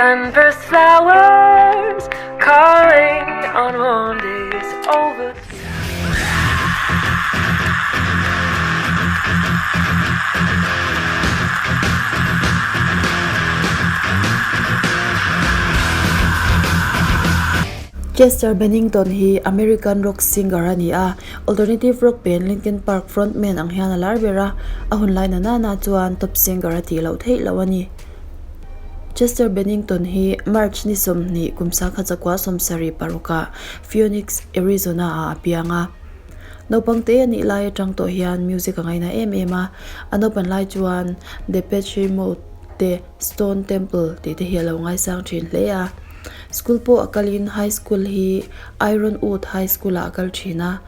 Sunburst flowers calling on warm days over. Chester Bennington hi American rock singer a ni a, alternative rock band Linkin Park frontman ang hian a lar ber a, a hun lai na nana chuan top singer a tih loh theih loh a ni. Chester Bennington hi March ni 20 kum 1976 ah Phoenix, Arizona ah a piang a. Naupang te a nih lai atang tawh hian music a ngaina em em a, a naupan lai chuan Depeche Mode te Stone Temple tih te hi a lo ngaisang thin hle a. School pawh a kalin high school hi Ironwood High School ah a kal thin a.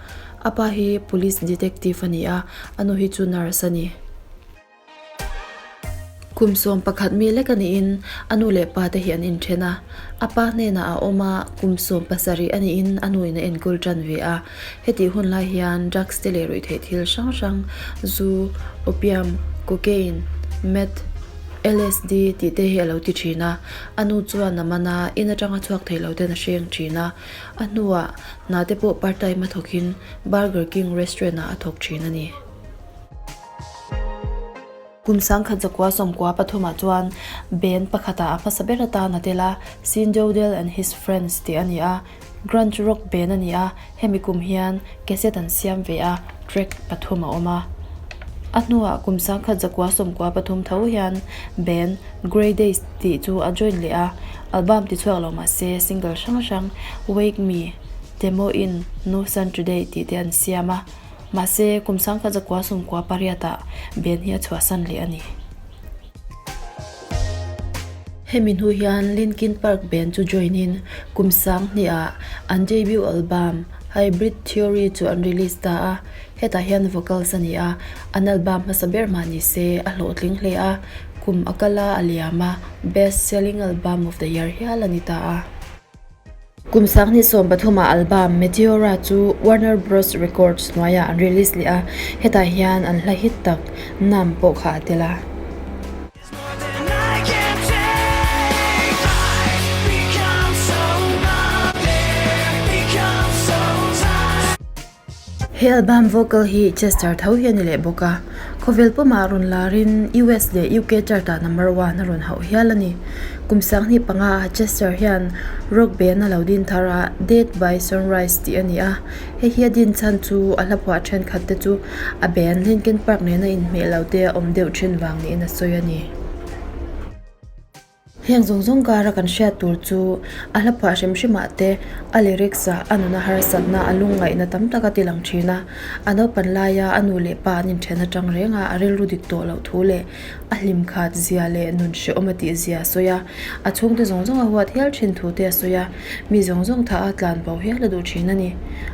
A pa hi police detective a ni a, a nu hi chu nurse a ni. Kum 11 mi lek a niin a nu leh pa te hi an inthen a, a pa hnenah a awm a, kum 17 a niin a nuin a enkawl tan ve a. Hetih hun lai hian drugs te leh ruihtheih thil hrang hrang, zu, opium, cocaine, meth, LSD tih te hi a lo ti thin a. A nu chuan a man a, in atanga chhuak thei lo ten a hreng thin a. A hnuah hna te pawh part time a thawkin Burger King restaurant ah a thawk thin a ni. Kum 1993 ah chuan band pakhatah a hmasa ber atan a tel a, Sean Dowdell and His Friends tih a ni a, grunge rock band a ni a, hemi kum hian cassette an siam ve a, track pathum a awm a. A hnuah kum 1993 tho hian band Grey Daze tih chu a join leh a, album ti chhuak lo mah se single hrang hrang Wake Me, Demo In, No Sun Today tih te an siam a. Mahse, kum 1998 ah Ben hi a chhuahsan leh a ni. Hemi hnu hian Linkin Park band chu join in kum 2000 ah an debut album Hybrid Theory chu an release ta a, hetah hian vocals a ni a, an album hmasa ber mah ni se a hlawhtling hle a, kum a kal a a liam a, best selling album of the year hial a ni ta a. Kum 2013 ah album Meteora chu Warner Bros Records hnuaiah an release leh a, hetah hian an hla hit tak Numb pawh kha a tel a. He album vocal hi Chester tho hi a ni leh bawk a, khawvel pumah rawn larin US leh UK chart ah number one a rawn hauh hial a ni. Kum 2005 ah Chester hian rock band a lo din thar a, Dead by Sunrise tih a ni a, hei hi a din chhan chu a hla phuah thenkhat te chu a band Linkin Park nena inhmeh lo te a awm deuh thin vang niin a sawi a ni. Heng zawng zawng kara kan hriat tur chu a hla phuah hrim hrimah te a lyrics ah a nuna harsatna a lungngaihna tam tak a ti lang thin a, a naupan laia a nu leh pa an inthen atang reng a, a rilru dik tawh loh thu leh a hlim khat zia leh nun hrehawm a tih zia a sawi a, a chhungte zawng zawng a huat hial thin thu te a sawi a, mi zawng zawng thah a tlan bo hial a duh thin a ni.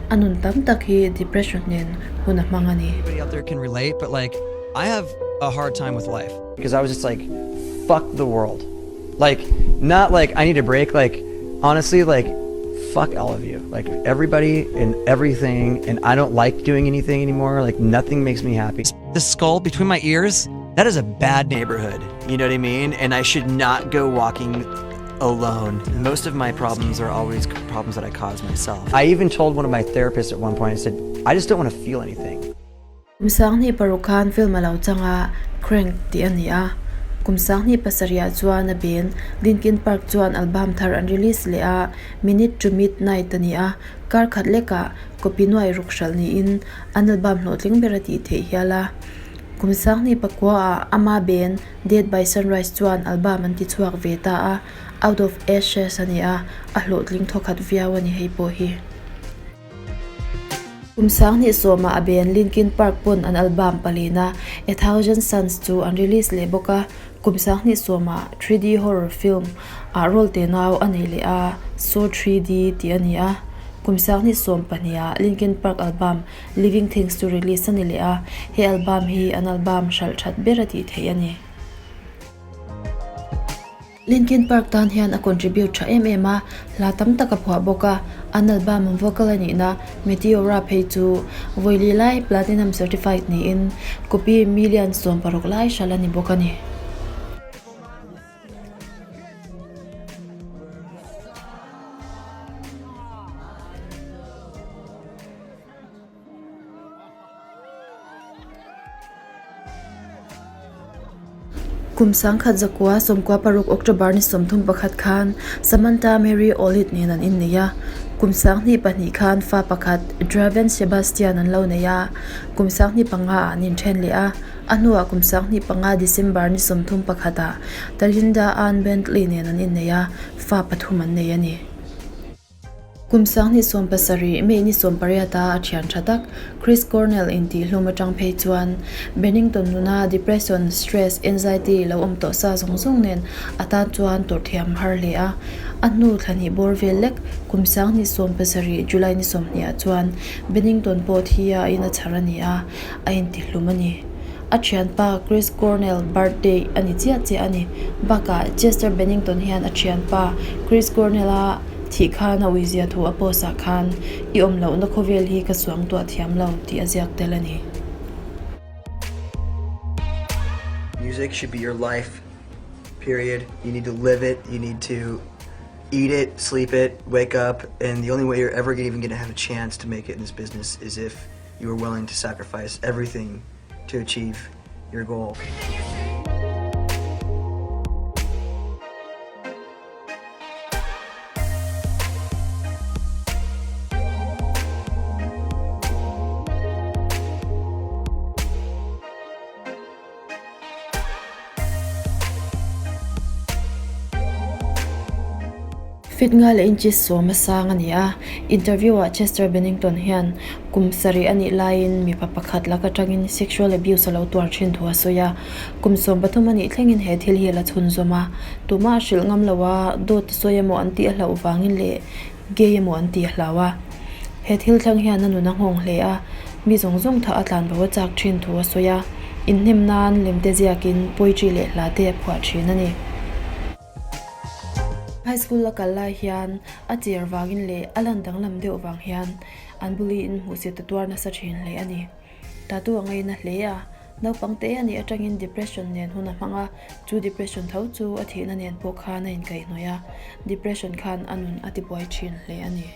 A nun tam tak hi depression nen hun a hmang a ni. Anybody out there can relate but like I have a hard time with life because I was just like fuck the world like not like I need a break like honestly like fuck all of you like everybody and everything and I don't like doing anything anymore like nothing makes me happy the skull between my ears that is a bad neighborhood you know what I mean and I should not go walking alone most of my problems are always problems that I cause myself I even told one of my therapists at one point I said I just don't want to feel anything Kum 2006 khan film a lo chang a, Crank tih a ni a. Kum 2007 ah chuan a band Linkin Park chuan album thar an release leh a, Minute to Midnight a ni a. Kar khat lekah copy nuai ruk hralh niin an album hlawhtling ber a tih theih hial a. Kum 2009 ah ama band Dead by Sunrise chuan album an ti chhuak ve ta a, Out of Ashes a ni a, a hlawhtling thawkhat viau a ni hei pawh hi. Kum 2010 ah a band Linkin Park pawn an album palina A Thousand Suns chu an release leh bawk a, kum 2010 ah 3D horror film ah role te nau a nei leh a, Saw 3D tih a ni a. Kum 2012 ah Linkin Park album Living Things chu release a ni leh a, he album hi an album hralh that ber a tih theih a ni. Linkin Park tan hian a contribute tha em em a, hla tam tak a phuah bawk a, an album an vocal a nihna Meteora phei chu vawi li lai platinum certified niin copy million 60 lai hralh a ni bawk a ni. Kum 1996 October ni 31 khan Samantha Mary Olit nen an innei a, kum 2002 khan fa pakhat Draven Sebastian an lo nei a, kum 2005 ah an inthen leh a, a hnuah kum 2005 December ni 31 ah Talinda Ann Bentley nen an innei a, fa pathum an nei a ni. Kum 2017 May ni 18 a a thian tha tak Chris Cornell intihhlum atang phei chuan Bennington nuna depression, stress, anxiety lo awm tawh sa zawng zawng nen a tan chuan tawrh thiam har hle a. A hnu thla hnih bawr vel lek kum 2017 July ni 20 ah chuan Bennington pawh thi a in a chhar a ni a, a intihlum a ni. A thianpa Chris Cornell birthday a ni chiah chiah a ni. Bakah Chester Bennington hian a thianpa Chris Cornell-a thih khan a uizia thu a post ah khan i awm lohna khawvel hi ka suang tuah thiam lo tih a ziak tel a ni. Music should be your life, period. You need to live it, you need to eat it, sleep it, wake up, and the only way you're ever even gonna have a chance to make it in this business is if you are willing to sacrifice everything to achieve your goal. Feet nga leh inches sawm a sang a ni a, interview ah Chester Bennington hian kum sarih a nih laiin mipa pakhat lak atangin sexual abuse a lo tuar thin thu a sawi a, kum 13 a nih thlengin he thil hi a la chhunzawm a, tumah a hrilh ngam lo a, dawt a sawi emaw an tih a hlauh vangin leh gay emaw an tih a hlau a. He thil thleng hian a nun a nghawng hle a, mi zawng zawng thah a tlan bo a chak thin thu a sawi a, inhnem nan lemte ziakin poetry leh hla te a phuah thin a ni. High school a kal lai hian a cher vangin leh a lan danglam deuh vang hian an buliin hmuhsit a tuar nasa thin hle a ni. Tattoo a ngaina hle a, naupang te a nih atangin depression nen hun a hmang a, chu depression tho chu a thihna nen pawh khan a inkaihhnawih a, depression khan a nun a tibuai thin hle a ni.